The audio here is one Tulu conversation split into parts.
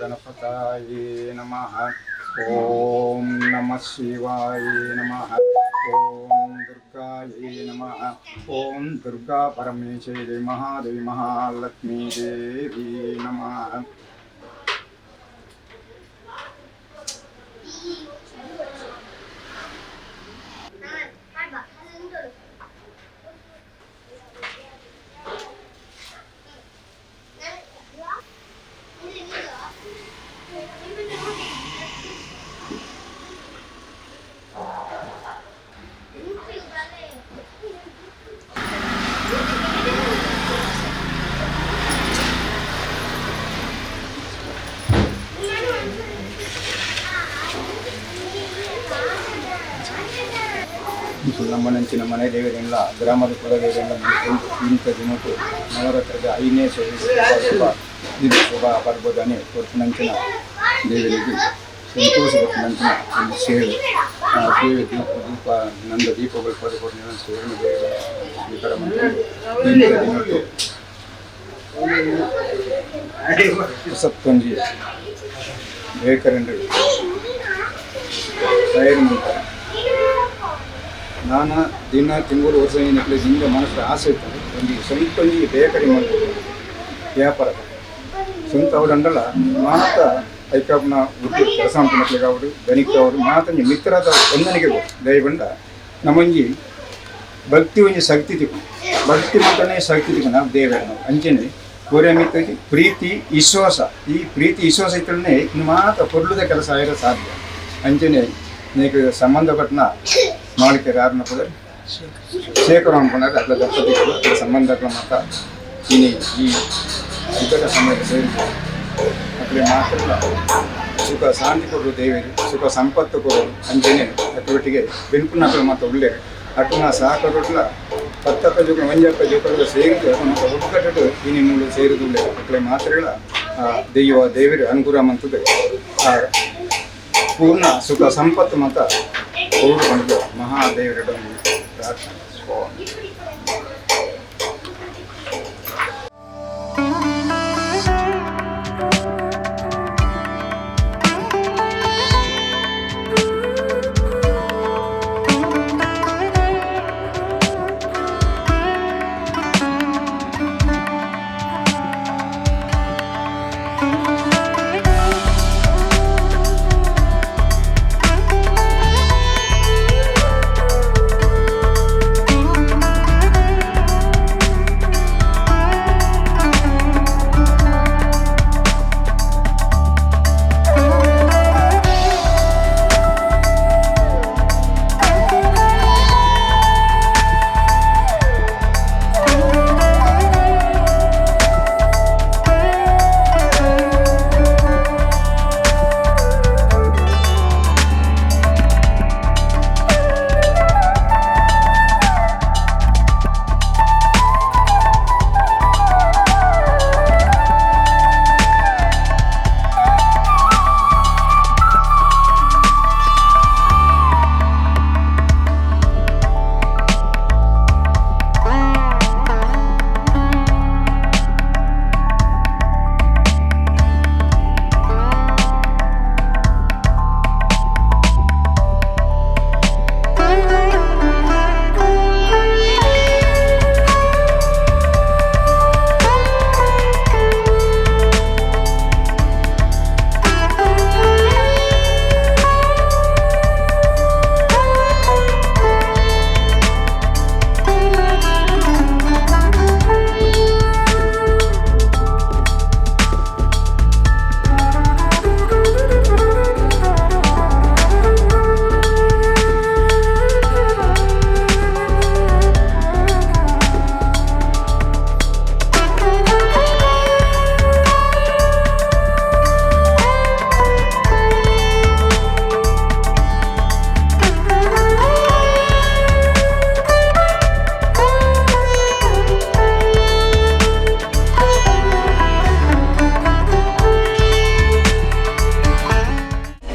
ಮಹಾಗಣಪತಾಯೇ ನಮಃ. ಓಂ ನಮಃ ಶಿವಾಯ ನಮಃ. ಓಂ ದುರ್ಗಾಯೇ ನಮಃ. ಓಂ ದುರ್ಗಾ ಪರಮೇಶ್ವರಿ ಮಹಾದೇವಿ ಮಹಾಲಕ್ಷ್ಮೀ ದೇವಿ ನಮಃ. ನಮ್ಮನಂಚಿನ ಮನೆ ದೇವರೆಲ್ಲ ಗ್ರಾಮದ ಕುಲದೇವರೆಲ್ಲ ಇಂಥ ದಿನಕ್ಕೂ ನವರಾತ್ರದ ಐದನೇ ಶುಭ ಇದು ಶುಭ ಪರ್ಬದಾನೆ ಕೊಡ್ತನಂಚಿನ ದೇವರಿಗೆ ಸಂತೋಷ ಕೊಟ್ಟನಂಚಿನ ಒಂದು ಸೇವೆ. ಆ ಸೇವೆ ದೀಪ ದೀಪ ನಂದ ದೀಪಗಳು ಪಡೆದುಕೊಂಡು ಸೇವೆ ದೇವರ ಸ್ವೀಕಾರ ಮಾಡ್ಕೊಂಡು ಇಂಥ ದಿನಕ್ಕೂ ಸತ್ತೊಂಜಿ ಬೇಕರೆಂಡು ತಯಾರಿ ಮಾಡ್ತಾರೆ. ನಾನಾ ದಿನ ತಿಂಗಳು ವರ್ಷ ಏನಕ್ಕೆ ಹಿಂಗೆ ಮನಸ್ಸು ಆಸೆ ಇರ್ತದೆ, ಒಂದು ಸ್ವಂತ ಒಂಜಿ ಬೇಕರಿ ಮಾಡ್ಬೋದು, ವ್ಯಾಪಾರ ಸ್ವಂತ ಅವ್ರು ಅಂಡಲ್ಲ ಮಾತ ಐಕಾಪ್ನ ಉದ್ಯೋಗ ಕೆಲಸ ಮಾಡ್ಲಿಕ್ಕೆ ಅವರು ದನಿಕ ಅವರು ಮಾತಂಜಿ ಮಿತ್ರದ ಒಂದನಿಗೆ ದಯಬಂಡ ನಮ್ಮೊಂಜಿ ಭಕ್ತಿ ಒಂಜಿ ಶಕ್ತಿ ತಿಕ್ಕು, ಭಕ್ತಿ ಮಾತ್ರನೇ ಶಕ್ತಿ ತಿಕ್ಕು. ನಾವು ದೇವರ ನಾವು ಅಂಚನೆ ಮಿತ್ರ ಪ್ರೀತಿ ವಿಶ್ವಾಸ, ಈ ಪ್ರೀತಿ ವಿಶ್ವಾಸ ಇತ್ತಲೇ ಇನ್ನು ಮಾತ್ರ ಕೊಡ್ಲುದ ಕೆಲಸ ಆಗಿರೋ ಸಾಧ್ಯ. ಅಂಚನೆ ನೀಕು ಸಂಬಂಧಪಟ್ಟನ ಮಾಳಿಕೆ ಯಾರನ್ನ ಪುದರ್ ಶೇಖರ ಅನ್ಕೊಂಡಾಗ ಅట్లా ದಂಪತಿಗಳು ಅದ್ರ ಸಂಬಂಧಗಳ ಮಾತ್ರ ಇನಿ ಈ ಇತರ ಸಮಯದ ಸೇರಿದೆ. ಅಟ್ಲೆ ಮಾತ್ರ ಸುಖ ಶಾಂತಿ ಕೊಡರು ದೇವರು, ಸುಖ ಸಂಪತ್ತು ಕೊಡೋರು. ಅಂಚನೆ ಅಟ್ಟೊಟ್ಟಿಗೆ ಬೆನ್ಪುನಕಲು ಮಾತ್ರ ಉಳ್ಳೇರು ಅಟ್ಟನ ಸಹಕರೊಟ್ಲ ಪತ್ತಕ್ಕ ಜೋಕುಲು ಒಂಜಕ್ಕ ಜೋಕುಲು ಸೇರಿದು ಮಾತ್ರ ಒಗ್ಗಟ್ಟು ಇನಿ ಮೂಲು ಸೇರಿದು ಉಳ್ಳೇರು. ಅಟ್ಲೆ ಮಾತ್ರಗಳ ಆ ದೈವ ದೇವರು ಅನುಕೂಲ ಮಂತದ್ದು ಆ ಪೂರ್ಣ ಸುಖ ಸಂಪತ್ತು ಮಾತ್ರ ಕೊಡು ಪಂಡುದು ಮಹಾದೇವರ ಪ್ರಾರ್ಥನೆ. ಸ್ವಾಮಿ.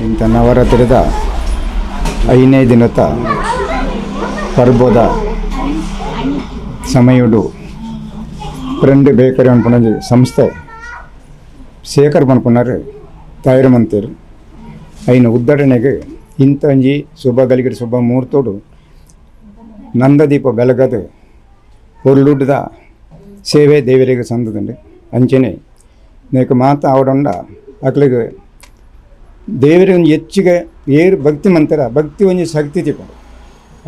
ಇಂಥ ನವರಾತ್ರಿದ ಐದನೇ ದಿನದ ಪರ್ಬದ ಸಮಯಡು ಫ್ರೆಂಡ್ ಬೇಕರಿ ಅನ್ಪುನ ಸಂಸ್ಥೆ ಶೇಖರ್ ಪನ್ಪುನಾರು. ತಯಾರು ಮಂತೇರು. ಐನ ಉದ್ದಡನೆಗೆ ಇಂತ ಒಂಜಿ ಶುಭ ಗಲಿಗಡೆ ಶುಭ ಮುಹೂರ್ತೋಡು ನಂದದೀಪ ಬೆಳಗದ ಪೊರ್ಲುಡ್ದ ಸೇವೆ ದೇವರಿಗೆ ಸಂದದಂಡು. ಅಂಚನೆ ನೇಕ್ ಮಾತ ಆವಡೊಂಡ ಅಕ್ಲೆಗ್ ದೇವರಿಗೆ ಒಂಜಿ ಹೆಚ್ಚಿಗೆ ಏರು ಭಕ್ತಿ ಮಂತರ ಭಕ್ತಿ ಒಂಜಿ ಶಕ್ತಿ ತಿಕ್ಕೊಂಡು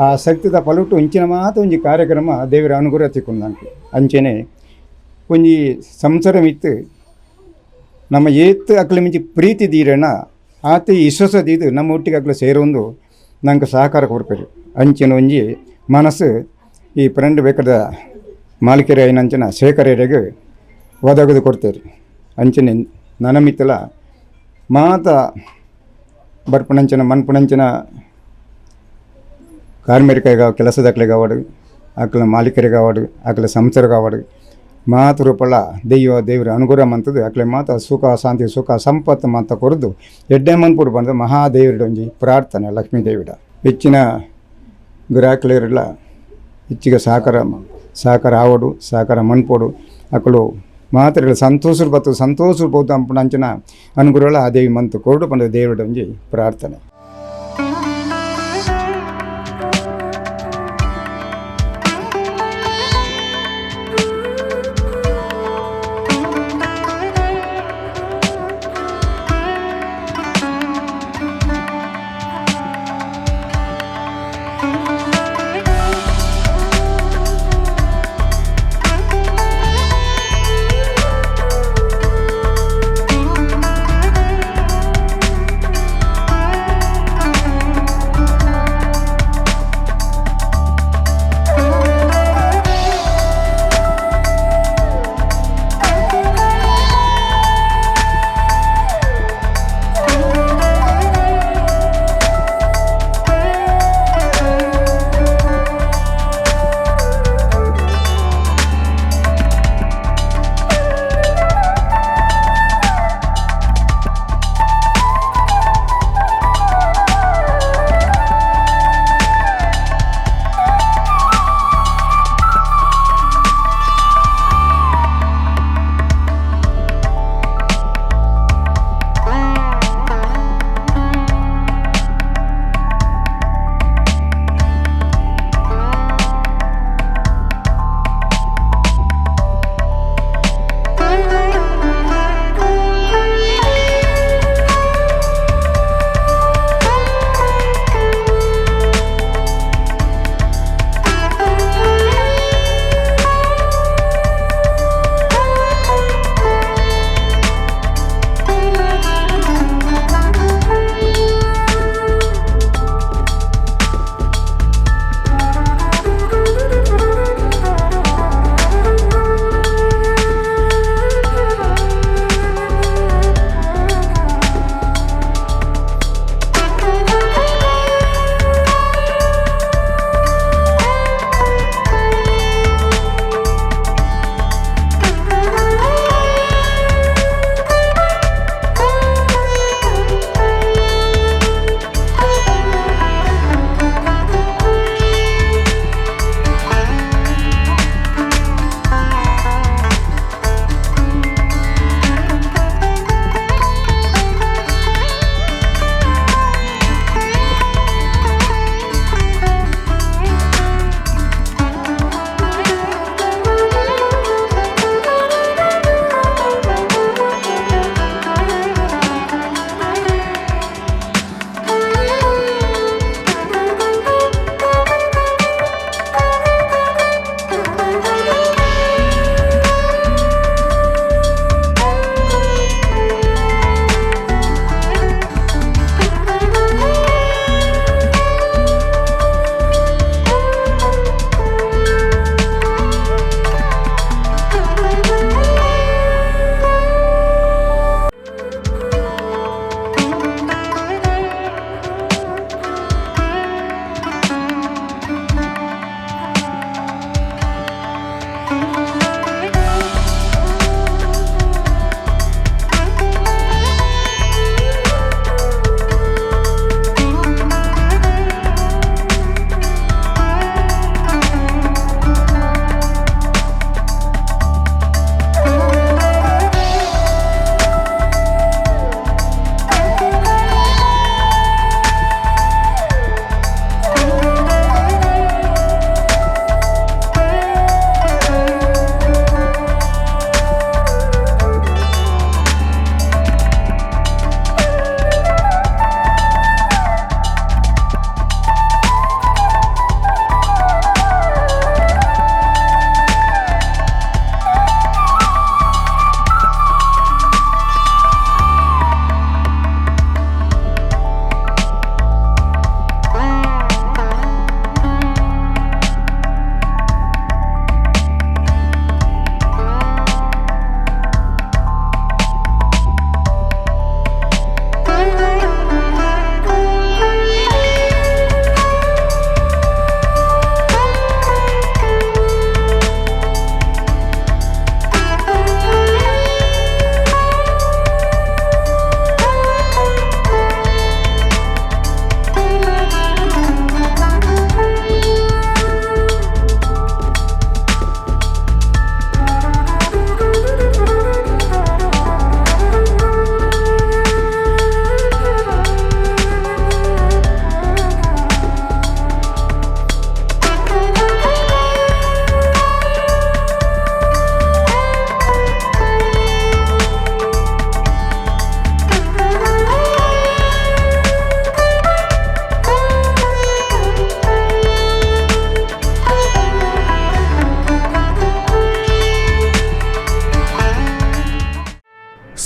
ಆ ಶಕ್ತಿದ ಪಲುಟು ಇಂಚಿನ ಮಾತ ಒಂಜಿ ಕಾರ್ಯಕ್ರಮ ದೇವರ ಅನುಗ್ರಹ ತಿಕ್ಕೊಂಡು ನಂಗೆ. ಅಂಚನೆ ಒಂಜಿ ಸಂಸಾರ ಮಿತ್ತು ನಮ್ಮ ಏತ್ ಅಕ್ಲೆ ಮಿಂಚಿ ಪ್ರೀತಿ ದೀರಣ ಆತ ವಿಶ್ವಾಸ ದೀದು ನಮ್ಮ ಒಟ್ಟಿಗೆ ಅಕ್ಲೆ ಸೇರೊಂದು ನಂಗೆ ಸಹಕಾರ ಕೊಡ್ಪೇರು. ಅಂಚಿನ ಒಂಜಿ ಮನಸ್ಸು ಈ ಫ್ರೆಂಡ್ ಬೇಕಾದ ಮಾಲೀಕರೇ ಐನಂಚಿನ ಶೇಖರೇರೆಗ್ ಒದಗದು ಕೊಡ್ತೇವೆ. ಅಂಚನೆ ನನ ಮಿತ್ತಲ ಮಾತ ಬರ್ಪುನಂಚಿನ ಮನ್ಪುನಂಚಿನ ಕಾರ್ಮಿಕರಿಗೆ ಕೆಲಸದಕ್ಲೆ ಕಾವಡು, ಅಕ್ಲ ಮಾಲೀಕರಿಗೆ ಕಾವಡು, ಅಕ್ಲ ಸಂಸಾರ ಕಾವಡು, ಮಾತ ರೂಪಲ ದೈವ ದೇವರ ಅನುಗ್ರಹ ಮಂತದ್ದು ಅಕ್ಲೆ ಮಾತ ಸುಖ ಶಾಂತಿ ಸುಖ ಸಂಪತ್ತು ಮಾತ ಕೊರದು ಎಡ್ಡೆ ಮನ್ಪುಡು ಬಂದ ಮಹಾದೇವರ ಒಂಜಿ ಪ್ರಾರ್ಥನೆ ಲಕ್ಷ್ಮೀ ದೇವಿಡ. ಹೆಚ್ಚಿನ ಗ್ರಾಹಕರಿಲ್ಲ ಹೆಚ್ಚಿಗೆ ಸಹಕಾರ ಸಹಕಾರ ಆವಡು ಸಹಕಾರ ಮನ್ಪೋಡು ಅಕುಲು ಮಾತ್ರ ಸಂತೋಷ ಬತ್ತು ಸಂತೋಷ ಬೋದು ಅಂಪುನಂಚಿನ ಅನುಗ್ರಹ ಆ ದೇವಿ ಮಂತು ಕೊರಡು ಬಂದ ದೇವರ ಒಂಜಿ ಪ್ರಾರ್ಥನೆ.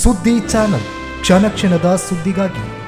ಸುದ್ದಿ ಚಾನಲ್, ಕ್ಷಣ ಕ್ಷಣದ ಸುದ್ದಿಗಾಗಿ.